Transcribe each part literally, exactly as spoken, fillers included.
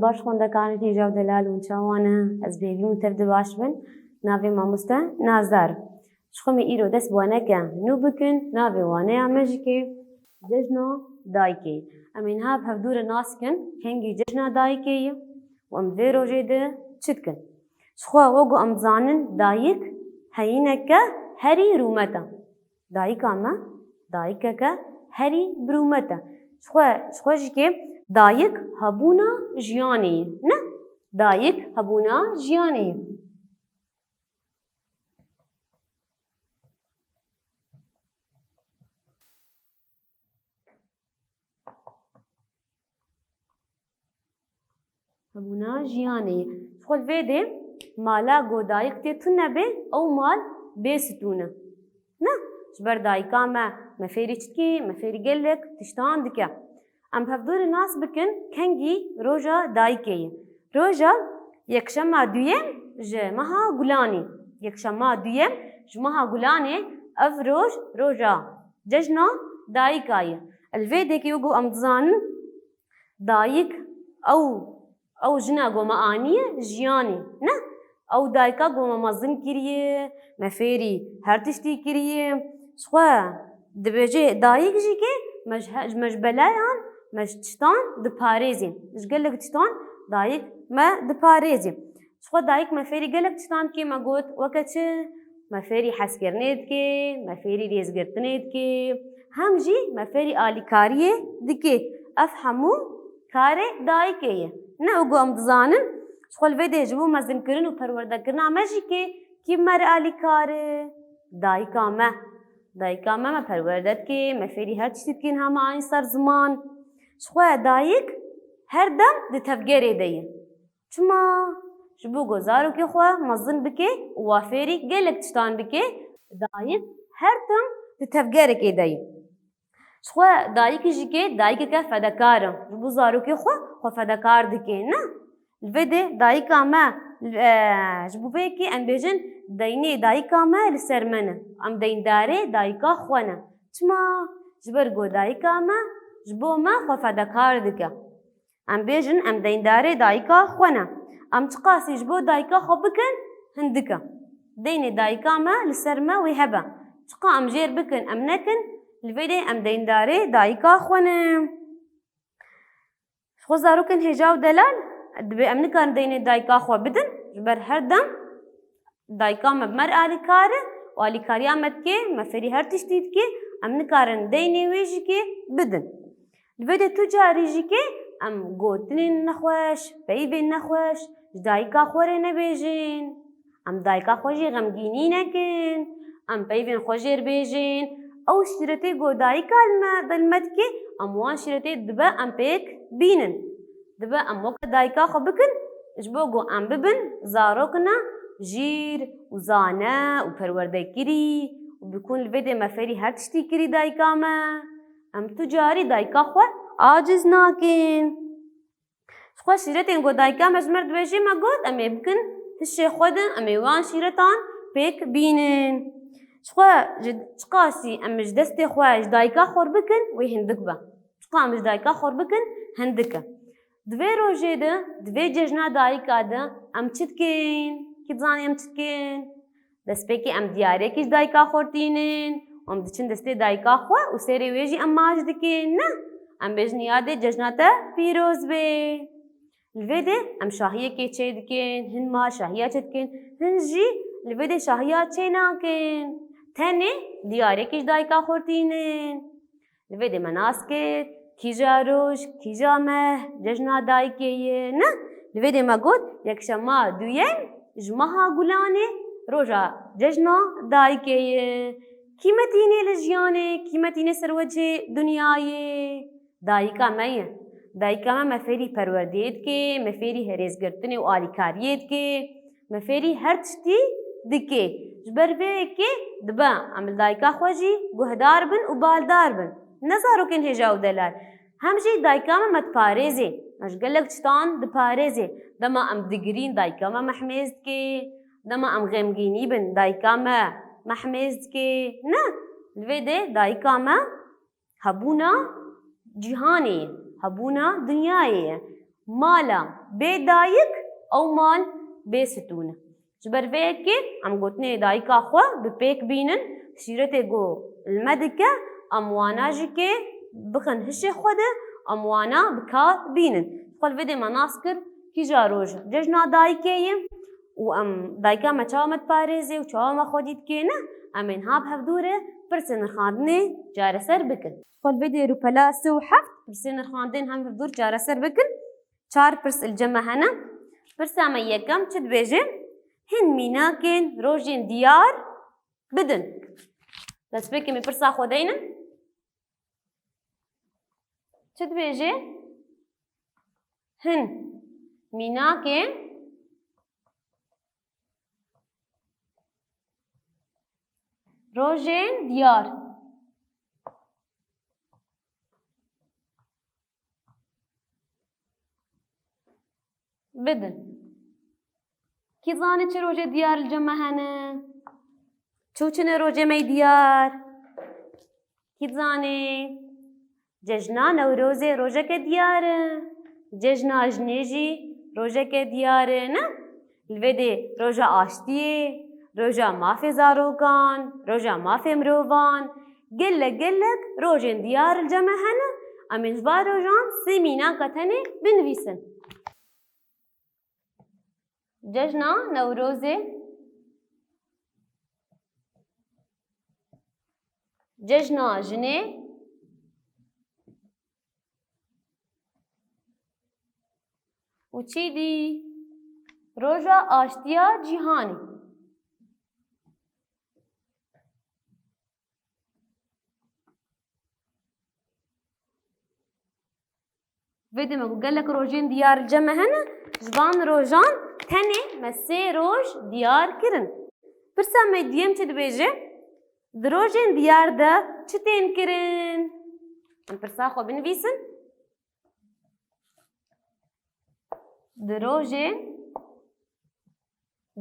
Baş xwendekarên hêja û delal hûn çawa ne? Ez bi hêvî me tev de baş bin. Navê mamoste Nazar. Ji xwe me îro dest bi waneke nû bikin. Navê waneya me jî ke Cejna Dayikê ye. Em ê niha bi hevdû re nas kin kengî Cejna Dayikê ye û em vê rojê de çi dikin. Ji xwe wek ku em dizanin dayik heyîneke herî rûmet e. Dayika me dayikeke herî bi rûmet e. Ji xwe, ji xwe jî ke dayik hebûna jiyanê ye. Ne? Dayik hebûna jiyanê ye. Hebûna jiyanê ye. Ji xwe li vê dê mala ku dayik tê tune be, ew mal bê stûn e. Ne? Ji ber dayika me, me fêrî çi dikê? Me fêrî gelek tiştan dike. Em bi hevdû re nas bikin kengî roja dayikê ye. Roja yekşema duyem ji meha Gulanê. Yekşema duyem ji meha Gulanê ev roj, roja cejna dayika ye. Li vê dê ke wek ku em dizanin, dayik ew, ew jina ku me aniye jiyanê. Ne? Ew dayika ku me mezin kiriye, me fêrî her tiştî kiriye. Ji xwe dibêje dayik jî ke me ji he-, me ji belayan, me ji tiştan diparêzê. Ji gelek tiştan dayik me diparêzê. Ji xwe dayik me fêrî gelek tiştan dike, me got, weke çi? Me fêrî hezkirinê dike, me fêrî rêzgirtinê dike, hem jî me fêrî alîkariyê dike. Ev hemû karê dayikê ye. Ne wek ku em dizanin, ji xwe li vê dê ji bo mezinkirin û perwerdekirina me jî ke kî me re alîkar e? Dayika me. Dayika me me perwerde dike, me fêrî her tiştî dike, niha me anî ser ziman. Ji xwe dayik her dem di tevgerê de ye. Çima? Ji bo ku zarokê xwe mezin bike û wa fêrî gelek tiştan bike, dayik her tim di tevgerekê de ye. Ji xwe dayikê jî ke dayikeke fedekar e. Ji bo zarokê xwe, xwe fedekar dike, ne? Li vê dê dayika me, e, ji bo vê yekê em bêjin deynê dayika me li ser me ne. Em deyndarê dayika xwe ne. Çima? Ji ber ku dayika me ji bo me xwe fedekar dike. Em bêjin, em deyndarê dayika xwe ne. Em çiqasî ji bo dayika xwe bikin, hindik e. Deynê dayika me li ser me wê hebe. Çiqa em jêr bikin, em nekin, li vê dê em deyndarê dayika xwe ne. Ji xwe zarokên hêja û delal, dibê em nikarin deynê dayika xwe bidin, ji ber her dem dayika me bi me re alîkar e û alîkariya me dike, me fêrî her tiştî dike, em nikarin deynê wê jî ke bidin. Li vê de tu carî jî ke em gotinên nexweş, peyvên nexweş ji dayika xwe re nebêjin. Em dayika xwe jî xemgînî nekin. Em peyvên xwe jê re bêjin. Ew şîretê ku dayika li me, li me dike, em wan şîretê dibe em pêk bînin. Dibe em weke dayika xwe bikin, ji bo ku em bibin zarokina jîr û zane û perwerdekirî û bikûn li vê dê me fêrî her tiştî kirî dayika me. Em tu carî dayika xwe aciz nakin. Ji xwe şîretên ku dayika me ji me re dibêjê me got, em ê bikin hişê xwe de, em ê wan şîretan pêk bînin. Ji xwe ji çiqasî em ji destê xwe ji dayika xwe re bikin, wê hindik be. Çiqa em ji dayika xwe re bikin, hindik e. Di vê rojê de, di vê cejna dayika de em çi dikin? Kî dizane em çi dikin? Destpêkê em diyariyekî ji dayika xwe re tînin û em diçin destê dayika xwe û sêrê wê jî em maç dikin. Ne, em bêjin yadê cejna te pîroz bê. Li vê dê em şahiyekê çêdikin, hin ma şahiya çêdikin, hin jî li vê dê şahiya çênakin. Tenê diyariyekî ji dayika xwe re tînin. Li vê dê me nas kir, kîja roj, kîja meh, cejna dayikê ye, ne? Li vê dê me got, yekşema duyem ji meha Gulanê, roja cejna dayikê ye. Kî me tînê li jiyanê, kî me tînê ser wecê dinyayê? Dayika me ye. Dayika me, me fêrî perwerdeyê dike, me fêrî herêzgirtinê û alîkariyê dike. Me fêrî her tiştî dike. Ji ber vê yekê dibe em li dayika xwe jî guhdar bin û baldar bin. Ne zarokên hêja û delal. Hem jî dayika me, me diparêzê. Me ji gelek tiştan diparêzê. Dema em digirîn dayika me mehmêz dike. Dema em xemgînî bin dayika me mehmêz dike. Ne? Li vê dê dayika me hebûna cîhanê ye, hebûna dinyayê ye. Mala bê dayik ew mal bê stûn e. Ji ber vê yekê em gotinê dayika xwe bi pêk bînin, şîretê ku li me dike, em wana jî kê bixin hişê xwe de, em wana bi kar bînin. Xwe li vê dê me nas kir kîja roj e. Cejna dayikê ye û em dayika me çawa me diparêzê û çawa me xwedî dikêne, em ê niha bi hevdû re pirsên nirxandinê çareser bikin. Xwe li vê dê rûpela sê û heft pirsên nirxandin hem hevdûr çareser bikin. Çar pirs li cem me hene. Pirsa me yekem çi dibêje? Hin mînakên rojên diyar bidin. Destpêkê me pirsa xwe deynin. Çi dibêje? Hin mînakên rojên diyar bidin. Kî zanê çi rojê diyar li cem me hene? Çi û çi ne rojê me yê diyar? Kî zanê? Cejna Newrozê rojeke diyar e. Cejna jinê jî rojeke diyar e, ne? Li vê dê roja aştiyê, roja mafê zarokan, roja mafê mirovan, gelek gelek rojên diyar li cem me hene. Em ê ji van rojan sê mînaka tenê binivîsin. Cejna Newrozê, Cejna Jinê û çî dî, Roja Aştiya Cîhanê. Vê demê ku gelek rojên diyar li cem me hene, ji van rojan tenê me sê roj diyar kirin. Pirsa me duyem çi dibêje? Di rojên diyar de çi tên kirin? Em pirsa xwe binivîsin. Di rojên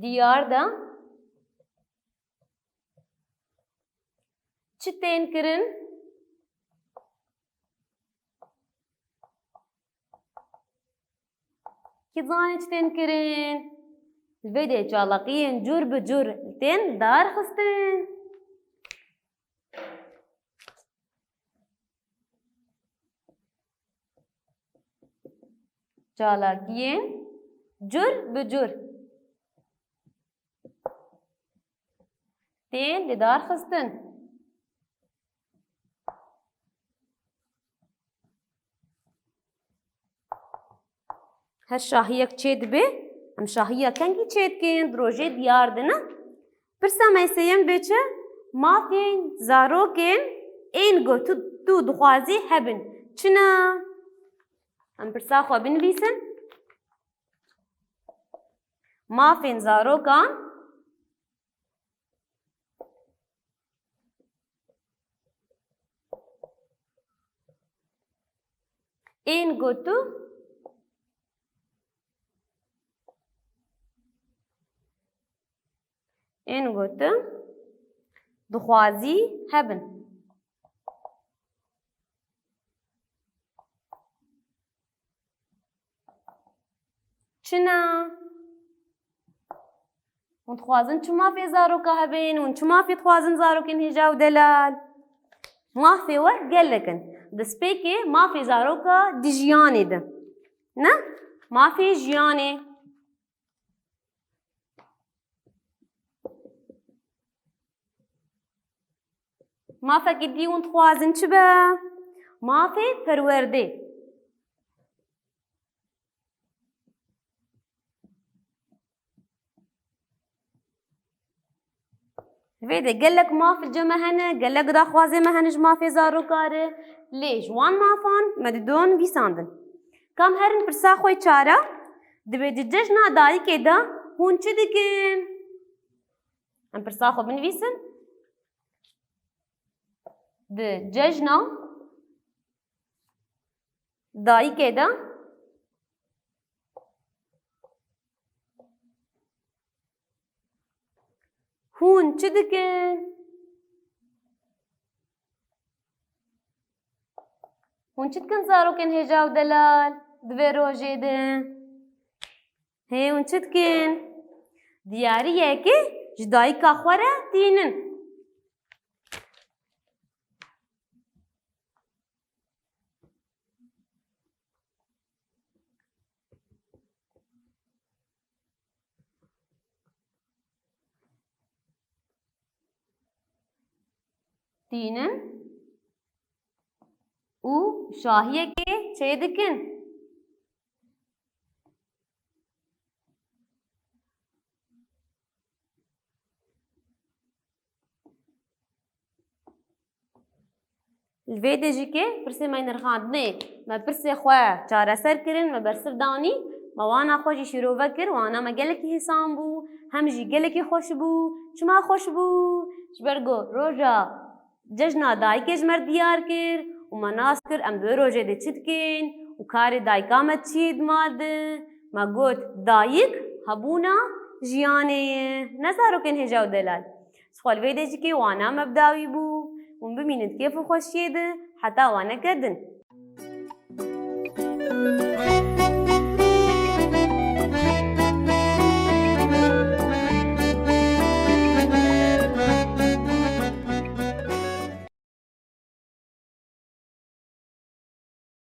diyar de çi tên kirin? Kî zanê çi tên kirin? Li vê dê çalakiyên cur bi cur tên darxistin. Çalakiyên cur bi cur tên li dar xistin. Her şahiyek çê dibe, em şahiya kengî çê dikin, di rojê diyar de ne? Pirsa me sêyem bê çi? Mafên zarokên ên ku tu, tu dixwazî hebin. Çi ne? Em pirsa xwe binivîsin. Mafên zarokan ên ku tu, ên ku tu dixwazî hebin. Çi ne? Hûn dixwazin çi mafê zaroka hebin? Hûn çi mafê dixwazin zarokên hêja û delal? Mafê we gelek in. Destpêkê mafê zaroka di jiyanê de. Ne? Mafê jiyanê. Mafekî dî hûn dixwazin çi be? Mafê perwerdê. Vê de gelek maf li cem me hene, gelek daxwazê me hene ji mafê zaroka re. Lê ji wan mafan me di don nivîsandin. Kam herin pirsa xwe çara, dibê di cejna dayikê de hûn çi dikin? Em pirsa xwe binivîsin. Di cejna dayikê de hûn çi dikin? Hûn çi dikin zarokên hêja û delal? di vê rojê de? Hê hûn çi dikin? Diyariyekê ji dayika xwe re tînin. Tînin û şahiyekê çêdikin. Li vê dejikê pirsê me nirxandinê, me pirsê xwe çareser kirin, me bersiv danî, me wana xwe jî şîrove kir, wana me gelekî hêsan bû, hem jî gelekî xweş bû. Çima xweş bû? Ji ber ku roja cejna dayikê ji me re diyar kir û me nas kir em di wê rojê de çi dikin û karê dayika me çi ye di mal de. Me got, dayik hebûna jiyanê ye, ne zarokên hêja û delal. Ji xwe li vê dejikê wana me bi dawî bû. Hûn bimînin di kêf û xweşiyê de heta waneke din.